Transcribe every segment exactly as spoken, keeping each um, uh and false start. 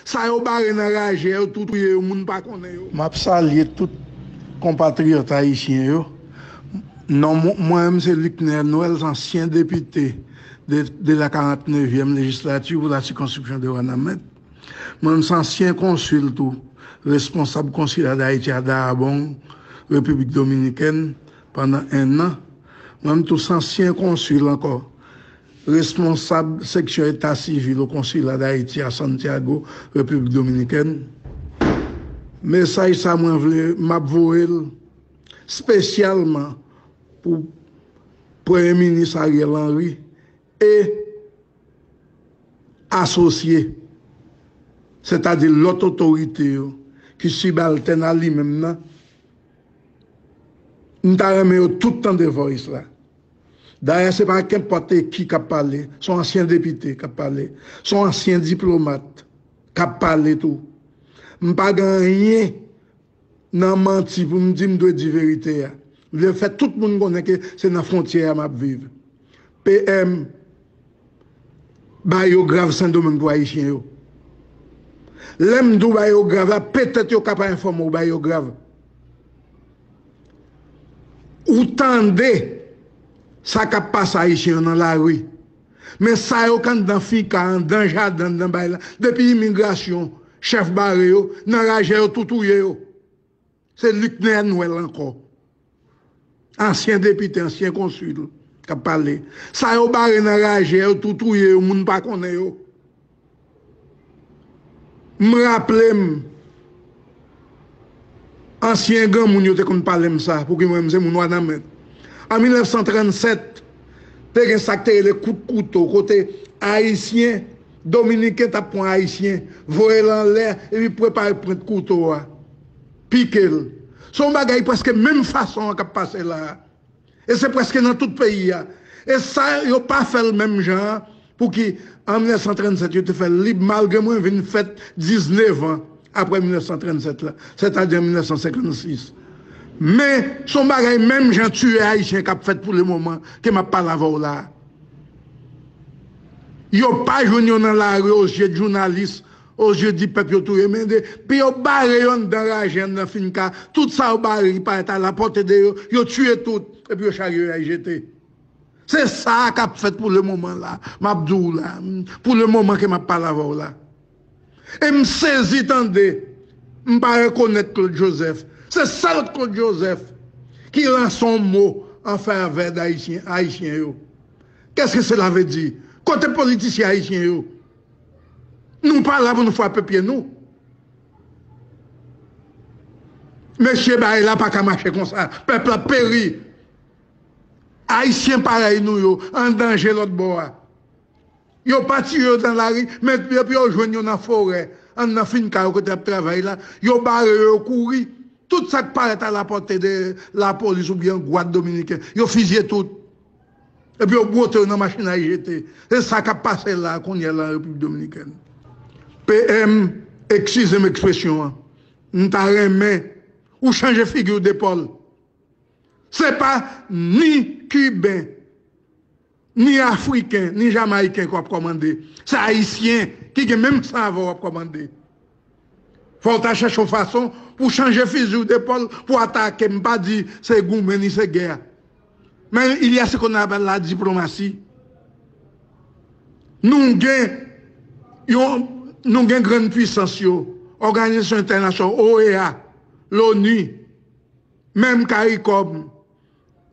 Sa yo bare nan raje yo, tou touye yo, moun pa konnen yo. M ap salye tout konpatriyòt ayisyen yo. Non, mwen, mwen menm se Luckner Noël, ansyen depite de, de la karant nevyèm lejislati pou la sikonskripsyon de Wanament. Mwen menm se ansyen konsil tou, responsab konsila Dayiti a Dahomey, Repiblik Dominikèn, pandan en an. Mwen menm tou se ansyen konsil ankò, responsab seksyon eta sivil o konsila Dayiti a Santiago, Repiblik Dominikèn. Mesaj sa mwen vle, m ap voye l espesyalman pou Premye Minis Ariel Henry e asosye, sètadi lòt otorite yo ki sibaltèn a li menm nan, m ta renmen yo tout tande voice la. Dayè, se pa kenpòt ki k ap pale, se yon ansyen depite k ap pale, se yon ansyen diplomat k ap pale tou. M pa gen anyen nan manti pou m di m dwe di verite a. M vle fè tout moun konnen ke se nan fwontyè a m ap viv. P M, ba yo grav Sendomeng pou Ayisyen yo. Lè m di w ba yo grav la, petèt yo ka pa enfòme w ba yo grav. Ou tande sa k ap pase Ayisyen yo nan lari. Men sa yo k anndan fika, anndan jaden, anndan bay la, depi imigrasyon, chèf bare yo, nan raje yo, tou touye yo. Se Luckner Noël ankò. Ansyen depite, ansyen konsil k ap pale. Sa yo bare nan raje yo, tou touye yo, moun pa konnen yo. M raple m, ansyen granmoun yo te konn pale m sa, pouki mwen, m se moun Wanament. An mil nèf san trannsèt, te gen sa k te rele kout kouto, kote Ayisyen, Dominiken t ap pran Ayisyen, voye l anlè, epi prepare pwent kouto a, pike l. Se yon bagay prèske menm fason an k ap pase la a. E se prèske nan tout peyi a. E sa, yo pa fè l menm jan an, pouki an mil nèf san trannsèt yo te fè l lib, malgre mwen vin fèt diznèf an apre mil nèf san trannsèt la, sètadi an mil nèf san senkannsis. Men, se yon bagay menm jan tiye Ayisyen k ap fèt pou lemoman ke m ap pale avè w la a. Yo pa jwenn yo nan lari, o zye de jounalis, o zye di pèp yo touye, men depi yo bare yo anndan raje, anndan finka, tout sa yo bare ki parèt alapòte de yo, yo tiye tout, epi yo charye yo al jete. Se sa k ap fèt pou lemoman la, m ap di w la, pou lemoman ke m ap pale avè w la. E m sezi tande, m pa rekonèt Claude Joseph. Se sèl Claude Joseph ki lanse yon mo an favè d Ayisyen, Ayisyen yo. Qu'est-ce que cela veut dire? Kote politisyen ayisyen yo? Nou pa la pou nou frape pye nou. Mesye, bagay la pa ka mache konsa. Pèp la ap peri. Ayisyen parèy nou yo an danje lòt bò a. Yo pa tiye yo nan lari, men depi yo jwenn yo nan forè, anndan finka yo kote y ap travay la, yo bare yo, yo kouri. Tout sa k parèt alapòte de lapolis oubyen gwad dominiken, yo fizye tout. Epi yo bwote yo nan machin al jete. Se sa k ap pase la kounye a la Repiblik Dominikèn. P M, eskize m ekspresyon an, m ta renmen ou chanje figi w de Pòl. Se pa ni Kiben, ni Afriken, ni Jamayiken ke w ap kòmande. Se Ayisyen ki gen menm san avè w ap kòmande. Fò w ta chèche yon fason pou chanje fizi w de Pòl, pou atake, m pa di se goumen ni se gè. Men il y a ce qu'on appelle la diplomatie. Nou gen yon, nou gen grann pwisans yo, òganizasyon entènasyonal, O E A, Loni, menm CARICOM,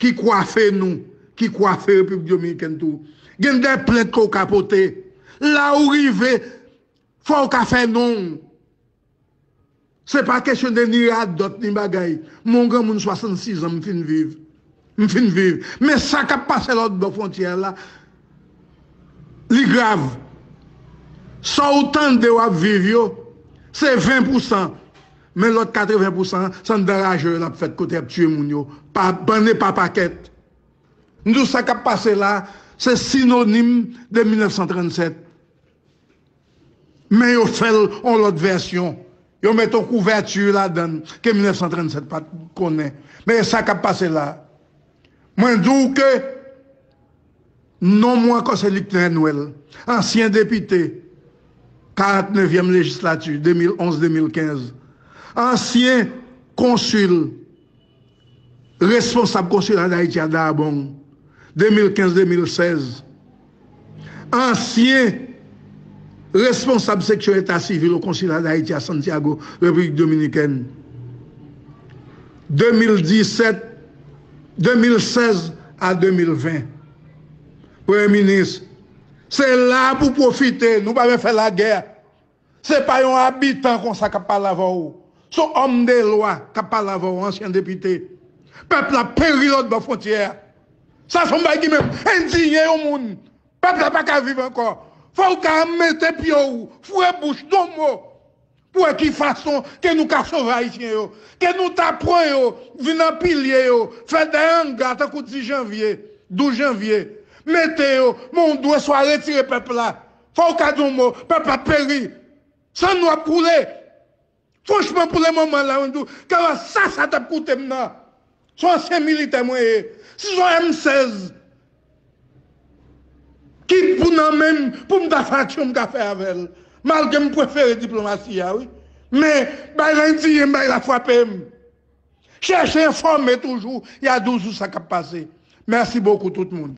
ki kwafe nou, ki kwafe Repiblik Dominikèn tou. Gen de plent ke w ka pote. La ou rive, fò w ka fè non w. Se pa kesyon de ni radòt ni bagay. Mwen yon granmoun swasannsis an, m fin viv. M fin viv. Men sa k ap pase lòt bò fwontyè a la, li grav. Sa w tande w ap viv yo, se ven pousan. Men lòt katreven pousan, se anndan raje yo l ap fèt, kote y ap tiye moun yo, pa bann e pa pakèt. M di w sa k ap pase la, se sinonim de mil nèf san trannsèt. Men yo fè l yon lòt vèsyon. Yo met yon kouvèti ladan l ke mil nèf san trannsèt pa t konnen. Men e sa k ap pase la. Mwen di w ke non mwen ankò se Luckner Noël, ansyen depite karantnevyèm lejislati, de mil onz de mil kenz. Ansyen konsil, responsab konsila Dayiti a Dayabong, de mil kenz de mil sèz. Ansyen responsab seksyon eta sivil o konsila Dayiti a Santiago, Repiblik Dominikèn, de mil disèt, de mil sèz a de mil ven. Premye minis, se la pou pwofite, nou pa vle fè lagè. Se pa yon abitan konsa k ap pale avè w. Se yon òm de lwa k ap pale avè w, ansyen depite. Pèp la peri lòt bò fwontyè a. Sa se yon bagay ki menm endiye yon moun. Pèp la pa ka viv ankò. Fò w ka mete pye w, foure bouch, di yon mo. Pou wè ki fason ke nou ka sove Ayisyen yo. Ke nou ta pran yo, vin anpile yo, fè de anga tankou dis janvye, douz janvye. Mete yo, men w dwe swa retire pèp la. Fò w ka di yon mo, pèp la ap peri. San nou ap koule. Franchman, pou le moman la, mwen di w, kaba sa, sa t ap koute m nan. Se yon ansyen militè mwen ye. Si se yon M sèz ki pou nan men m, pou m ta fè aksyon, m ka fè avè l. Malgre m prefere diplomasi a, wi. Men, bay la endiye m, bay la frape m. Chèche enfòme toujou, y a douz ou sa k ap pase. Mèsi bokou tout moun.